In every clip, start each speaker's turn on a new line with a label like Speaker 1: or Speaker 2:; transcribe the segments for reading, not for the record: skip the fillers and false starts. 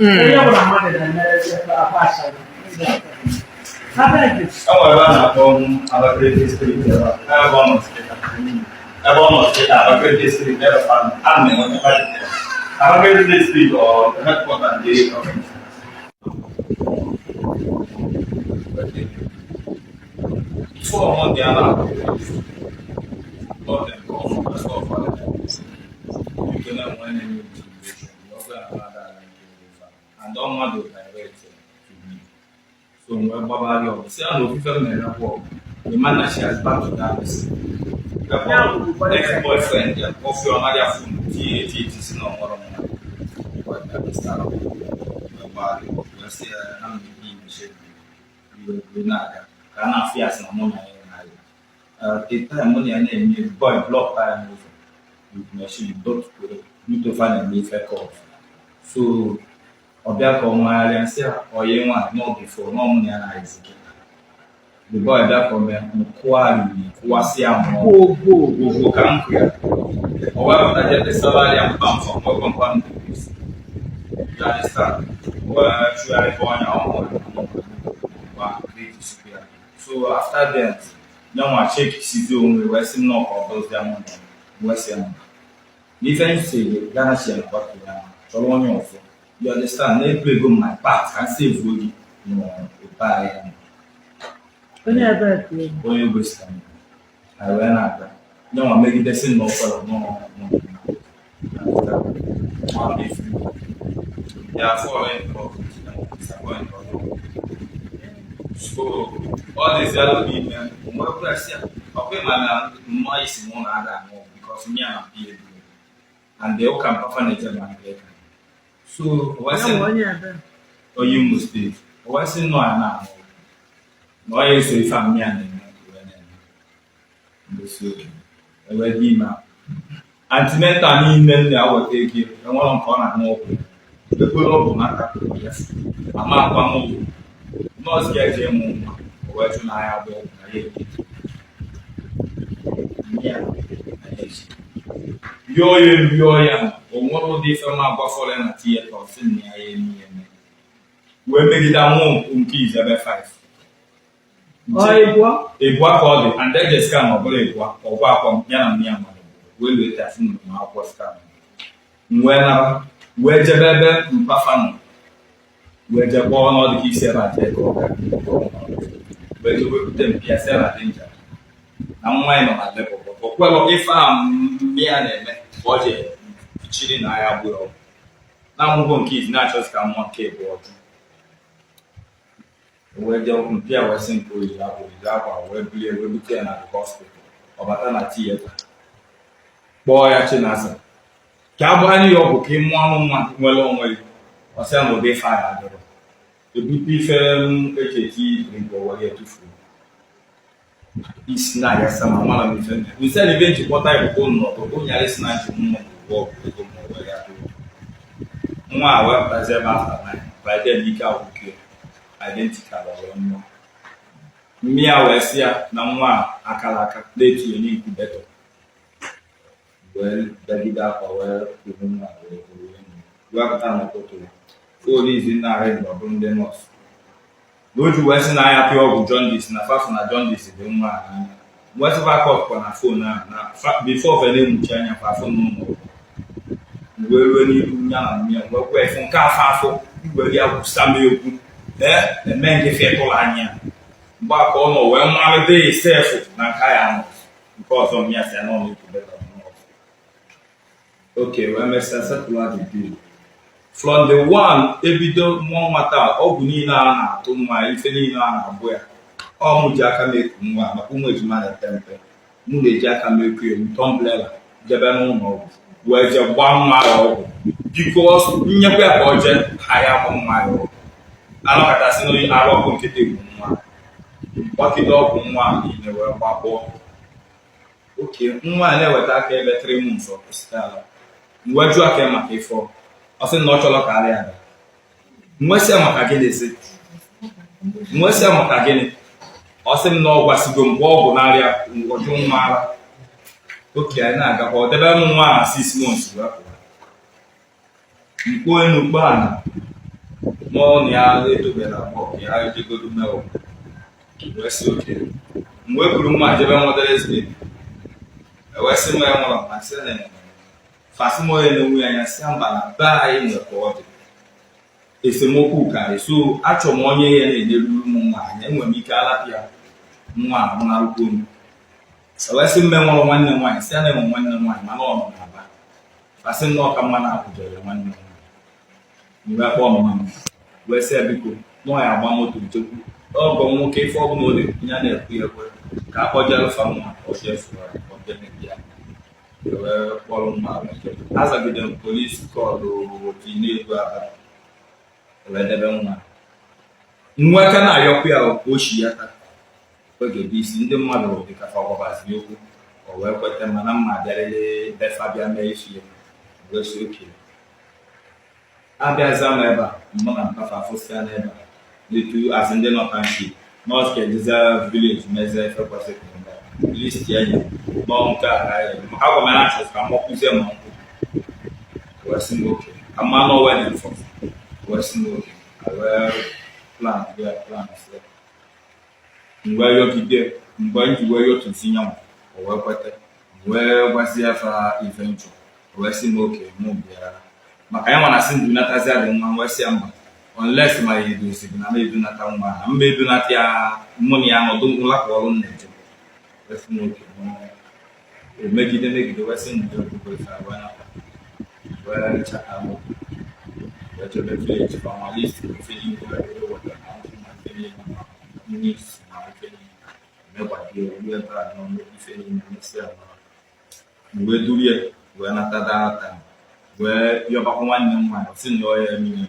Speaker 1: Onye ọbụla mmadụ na-emere akwa asara. Abeg.
Speaker 2: E nwere ebe a na-akpọ Abakaliki Street ebe a, ebe ọ nọ kịta. Ebe ọ nọ kịta, Abakaliki Street, ebe a a na-enwetakwa Abakaliki Street or headquarter ndị gọọmenti. Fọọmụ dị a na-akpọ and ọ mmadụ direct to me. So m wee gbaba gị ọgụ si ya na ofufe m na-emekwa ọgụ. The man na she has back to that person. Ex boyfriend ya ofe ọ naghị afụ m tie eti eti si na ọ nwere nwa sị ya na m na-ebi imechi iwe na-aga ka a na-afụ ya sị na mụ na ya na-aga. The time mụ na ya na-eme, boy block ya n'ụzọ with machine dutofa na-eme ife court. So ọ bịa ka ọ nwagharịa nsị ya ọyị nwaanyị nọ before nọ mụ na ya na-ezi kịta. The boy bịa ka ọ mee nkụgharị kụwasịa mmụọ
Speaker 1: Gbogbo.
Speaker 2: Gbogbo ka m kụ ya, ọ wee pụta jee tesara ya mkpa mfa nwekwa mkpa ndụ. You understand? Wee chụgharịkwa ọnya ọhụrụ gwa ya. So after that, nyanwa check sizi onwe wee sị nnọọ ka ọ dozie mụ na ya. Wee sị ya mba n'ife m si Ghana si akwatu ya chọrọ onye ọzọ. You understand? Na-ebu ego m my part ka m save gị n'ụba ya.
Speaker 1: Onye ebe ka ị bụ?
Speaker 2: Onye gosiri m anyị wee na-aga nyanwa megidesi na ọkwara ya fall in love, disappoint. So ọ dịzialụ n'ime mgbe kwesị ya ọkwa ịma na mmụọ isi mụ na-ada anụ because me na mpi ego and the ụka mpafa na-eje na Anglican. So o wee
Speaker 1: Ya
Speaker 2: sị
Speaker 1: bụ onye ebe.
Speaker 2: Onye Imo Steeti. O wee sị nnọọ ya na-anụ na ọ ya eso ife a mmịa na-eme wee na-eme ngosi oge ewee dị ime. Antenatal niile m na-aweta ego, enwere nke ọ na-aṅụ ọgwụ ekwere ọgwụ n'aka ya ama akwa m ụgwọ nọọsụ ga-eje ịmụ nwa. O wee jụ na ya agba ọgwụ na ya eke mmịa na-eji yọọ ya yọọ ya. O nwere ụdị ife ma agwafọrọ ya na theatre, ọ sị na ya ya eme ya eme wee megide amụ nke izebe 5.
Speaker 1: Ọ ịbụọ?
Speaker 2: Ịbụa ka ọ dị and eje scan, ọ bụrụ ịbụa ọgwa akwa m ya na mmịa mmadụ wee lue afụ m akwụkwọ scan. M wee nara wee jebe ebe mpafa nọ wee jee kpọọ n'ọdụ ka isi ebe a jee ka ọ gaa wee jee wepụta mpi ya sị na danger na nwa ya nọ na labour. O kwelụ ife a mmịa na-eme ka ọ jee chiri na ya gburu ọgwụ na amụgo nke izi na-achọzi ka mmụọ nke ịbụọ jụ. Wee jee mpi a wee sị nke oyiri akwa oyiri akwa wee bulie wee bute ya na the hospital. Ọ bata na theatre kpọọ ya Chinasa ka a gbanye ya ọgwụ ka ị mụọ anụ nwa nwere onwe gị. Ọ sị ya na ụdị ife a ya adịrọ ebute ife m eji eti drink were ya tufuo isi na ya sama mara m ife nne nsị na ibe njikọta ịbụkwa nnọdụ ụnyarị si na njem mmụọ bụ ọgwụ ego ma were ya tụọ nwa a wepụtazi ebe after 9. By then ike agwụke identical wee mmụọ mmịa wee sị ya na nwa a akara aka na-etinye n'incubator wee dagide akwa wee kwuru nwa wee wee wepụta n'ụtụtụ folizi narị ọ bụrụ ndị nọọsụ na o ji wee sị na ya pịa ọgwụ jaundice na fafụ na jaundice dị nwa a n'anya. Wee sị fa kọtụkwa na phone ahụ na before fe na-emuchi anya fa afụ n'ụlọ wee ruo n'ihu ya na mmịa wee kwee efu nke afọ afọ igwe ya gwụsa m egwu ee eme nke fetụrụ anya mgbe aka ọ nọ wee malite sefụ na nke ya nọ nke ọzọ mmịa si ya nọ n'incubator nọọsụ. Okay, wee mesịa settle the bill. From the one ebido mụọ nwata a, ọgwụ niile a na-atụ nwa, ife niile a na-agbụ ya, ọ mụ ji aka m eku nwa maka ụmụ ejima na-epe mpe. Mụ na-eji aka m eku ya tumbler jebe n'ụlọ ọgwụ wee jee gbaa nwa ya ọgwụ because nyekwa ya ka ọ jee ha ya agba nwa ya ọgwụ anọkọtasị n'onye arụ ọkụ nkịtị egwu nwa gbakide ọgwụ nwa a niile wee gbakpọọ. Oke nwa a na-eweta aka ebe 3 months ọ kwụsịtala. M wee jụọ aka ya maka ife ọ ọ sị na ọ chọrọ ka arịa ada. M wee sị ya maka gịnị sị m wee sị ya maka gịnị. Ọ sị m na ọ gwasigo mgbe ọgwụ na-arịa ọjụ nwa ara. Oke anyị na-agakwa ọ debe m nwa na 6 months wee pụọ mkpo enu kpo ana. Mụọ na ya etobere agbọ ya ejegodo mee ụwa. Wee sị okay. Mgbe e buru nwa jebe Mother's Day, ewee sị m ya nwụrụ ma sị na fasị m onye na-enwe ya anya, sị mba, na be anyị nwere ka ọ dị esemokwu karị, so achọrọ m onye ya na-eneruru m nwa anya, enwere m ike alapịa nwa ahụ narụkwu m. Ewee sị mme nwụrụ nwanne m nwaanyị, sị ya na enwe nwanne m nwaanyị, mana ọ nọ n'Aba. Fasị m na ọka mma na-akwụjere nwanne m nwaanyị. Mgbe kpọọ mma m wee sị ya biko nọ ya agba moto jekwu ọgọ m nwoke, ife ọbụla ọ na-ekwu ya na-ekwu ya ekwe ka a kpọjere fa nwa ọbịa ọbịa ya. Wee kpọrọ nwa wee jebe. Azagide m police call otu na-ebu aba wee debe nwa nwa aka na-ayọkwu ya ka o shi ya taa oge bụ isi ndị mmadụ dị ka fa gwabaziri okwu, o wee kweta, mana mma abịarịrị befa bịa mee isi ya. Wee sị okay, abịaza m ebe a, mụ na mpafa afụsịa n'ebe a n'etu asị ndị nọ township nọọsụ ka ejiza village mezie ife kwesịrị ka eme list ya nye nọọ nke a ka anyị maka agwa m ya na-achọ ka m kpọkwuzie ma nkwụ. Wee sị m okay, ka mma nọ wedding for. Wee sị m okay, wee plan bịa plan sị mgbe yọgide mgbe m ji wee yọtụzi nyanwụ, o wee kweta. Wee gwazie fa ife nchọ, o wee sị m okay, mụ bịa maka ya nwa na sị ndunatazi adị nwa. Wee sị ya mba, unless ma ya edoziri na m edunata nwa na mma edunata ya, mụ na ya nọdụ nlapụ ọrụ m na-eje. Wee sị m okay, mụ megide megide, wee sị m jee kwukwe ife a, wee nata wee chaka moto wee jebe village fa ma list ife niile wee weta na nkwụ ma ife niile ma nri isi ma ife niile megbadie ruo ebe a nọ ife niile mesịa nọ wee durie wee nata data wee yọbakwa nwanne m nwaanyị, sị na ọ ya eme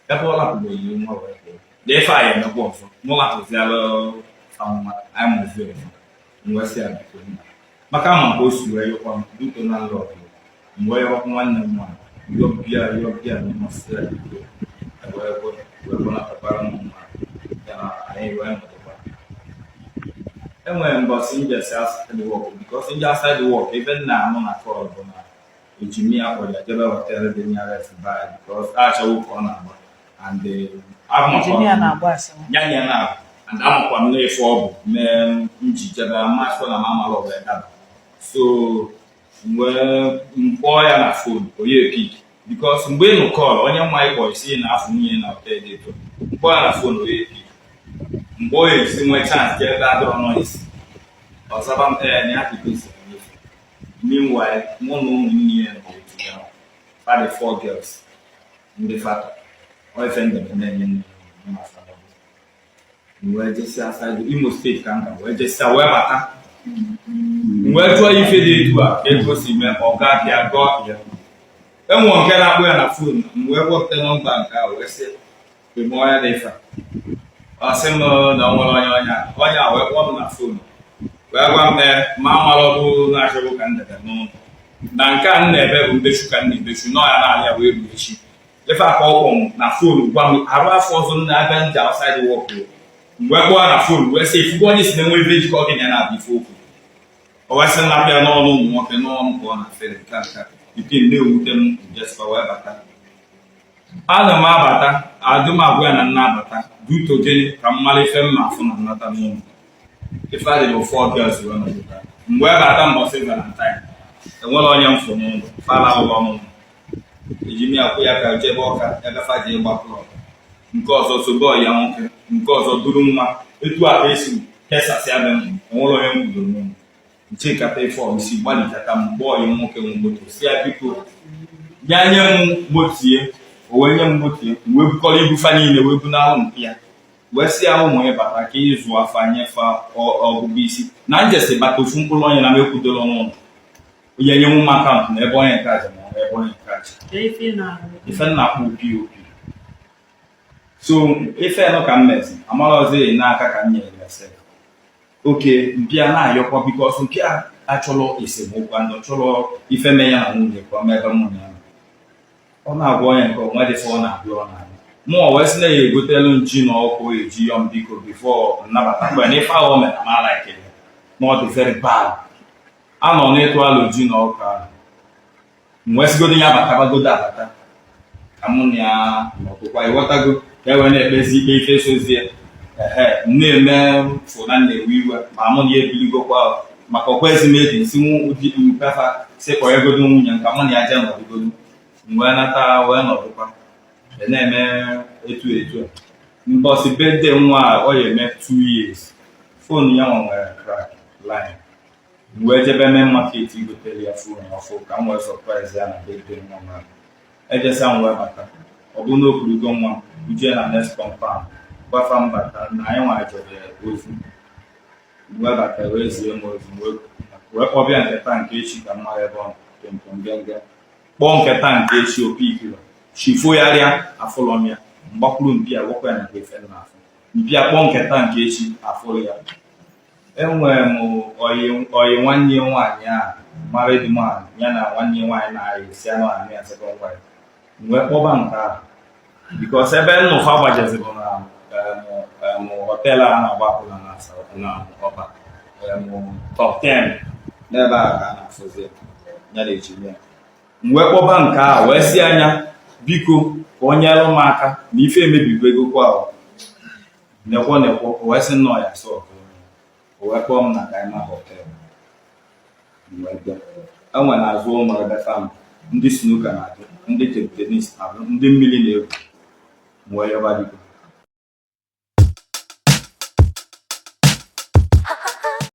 Speaker 2: ebe ọ lapụbeghị nwa wee pụọ na ife anyị emekwa ọzọ, mụ lapụziala fa nwa anyị mụzi ọzọ. M wee sị ya biko nna, maka ama ka o si wee yọkwa m duto na nlọdụ m wee yọbakwa nwanne m nwaanyị, yọbịa yọbịa na sị ya biko, wee kwe wee kpọnatakwara m nwa ya na anyị wee nọdụkwa. Enwere mbọsị njesi outside work, because nje outside work ebe m na-anụ na call bụ na ejimi ya kpọrọ ya jebe hotel dị nearest by, because achọwo ka ọ na-agba and
Speaker 1: Ejimi ya na-agba asịrị.
Speaker 2: Ya na ya na and amakwa m na-efe ọ bụ mee m ji jebe amasị na m amala ọ wee daba. So wee mkpọọ ya na phone, onye pick, because mgbe ị nụ call onye nwa ịkpọ isi na afọ nwunye na hotel dị etu, mkpọọ ya na phone, onye pick. Mgbe ọ esi nwee chance jee ebe adịrọ noise, ọzaba m ee na ya ka esi enyefe. Meanwhile, mụ na ụmụnne ya nọ otu ya fa the four girls ndị fata ọ ife ndebe na-enye nne m na fa. Wee jesia side Imo State ka m ga wee jesia wee bata, m wee jụọ ife dị etu a ka ego si mee, ọ gaa bịa gọọ ya. Enwe nke na-akpọ ya na phone, m wee wepụta nọmba nke a wee sị eme onye dị ife a. Ọ sị m na ọ nwere onye onye onye a wee kpọọ m na phone wee gwa m ee ma amara ọ bụ na-achọghị ka m debe n'ụlọ na nke a m na-ebe bụ mbechu ka m na-ebechu nọ ya na-alị ya wee ruo echi. Ife a ka ọ kpọ m na phone gwa m arụ afọ ọzọ m na-abịa nje outside work o. Mgbe kpọọ ya na phone wee sị ifugo onye si na-enwe ife jikọ gị na ya na-abịa ife okwu, o wee sị nlapịa n'ọnụ ụmụ nwoke n'ọnụ ka ọ na-afere nke a nke a ike na-ewute m. Njesikwa wee bata, ana m abata adị m agwa ya na nna abata duto gịnị ka m mara ife m ma afụ na nnata n'ụlọ ife adịghị ofu girls wee nọpụta. Mgbe bata mbọsị Valentine, enwere onye m fụ n'ụlọ fala alụlọ n'ụlọ eji m ya kwụ ya ka jebe ọka ebe fa ji ịgba club, nke ọzọ sobe ọya nwoke, nke ọzọ duru nwa etu a ka esi kesasịa be m. Enwere onye m kwudoro n'ụlọ nchekata ife ọ isi gbalikata m kpọọ ya nwoke nwe moto, si ya biko ya nye m motie, o wee nye m motie, m wee bukọrọ ibu fa niile wee bunahụ m ya wee sị ya ụmụ ya bata ka ịzụ afa nyefe ọgụgụ isi na njesi bata ofu mkpụrụ onye na m ekwudoro n'ụlọ onye nye m account na ebe onye nke aja ma ọ bụ ebe onye nke aja.
Speaker 1: Kee ife ị na-arụ?
Speaker 2: Ife m na-akpọ POP, so ife nụ ka m mezi amarọzi n'aka ka m nyere ya sef oke mpịa na-ayọkwa, because mpịa achọrọ esemokwu and ọ chọrọ ife mee ya na nwunye ka ọ mee ebe mụ na ya nọ. Ọ na-agwa onye nke onwe dị ọ na-abịa ọ na-abịa mụọ wee sị na ya egotelu nji na ọkụ eji yọm biko before nnabata mgbe na ife ahụ o mere ma like ya na ọ dị very bad. Anọ n'ịtụ alụ ji na ọkụ ahụ, m wee sịgodo ya abatabagodo abata. Ka mụ na ya nọdụkwa, ịghọtago, ka e wee na-ekpezi ikpe ife sozie. Ehe, m na-eme fụ na na-ewe iwe, ma mụ na ya ebiligokwa, maka ọkwa ezimedi nsi ụdị mpefa si kpọnyegodo nwunye m ka mụ na ya jee nọdụgodo. M wee nata wee nọdụkwa, na-eme etu etu a. Mbọsị birthday nwa a, ọ ya eme 2 years, phone ya nwa nwere crack line. M wee jebe main market igotere ya phone ọfụ ka m wee surprise ya na birthday nwa m ahụ. Ejesa m wee bata, ọ bụ na okurugo nwa m uje na next compound, gbafa mbata na anyị nwa jere ozi. M wee bata, wee zie m ozi, m wee kpọbịa nke taa nke echi ka m mara ebe ọ nọ. Pịmpịm genge kpọọ nke taa nke echi, opikiro chifo ya rịa afụlọ m ya. Mgbakwuru mpi a, gwakwa ya na efe na afụ mpịa kpọọ nke taa nke echi, afụrụ ya. Enwere m oyi oyi nwanne nwaanyị a, married man, ya na nwanne nwaanyị na-ayị si anụ anụ ya second wife. M wee kpọba nke a, because ebe nnụfa gbajezibụ na hotel a na-agba akwụna na na ọba Top 10, n'ebe a ka a na-afụzi ya ya na ejimi ya. M wee kpọba nke a, wee si anya biko ka o nyere m aka na ife emebigo ego kwa ahụ, nekwo nekwo. O wee sị nnọọ ya sọ. O wee kpọọ m na Kaima Hotel. M wee bịa. Enwe na-azụ ụlọ ebe fam ndị snooker na-adị, ndị table tennis na-adị, ndị mmiri na-egwu. M wee yọba biko.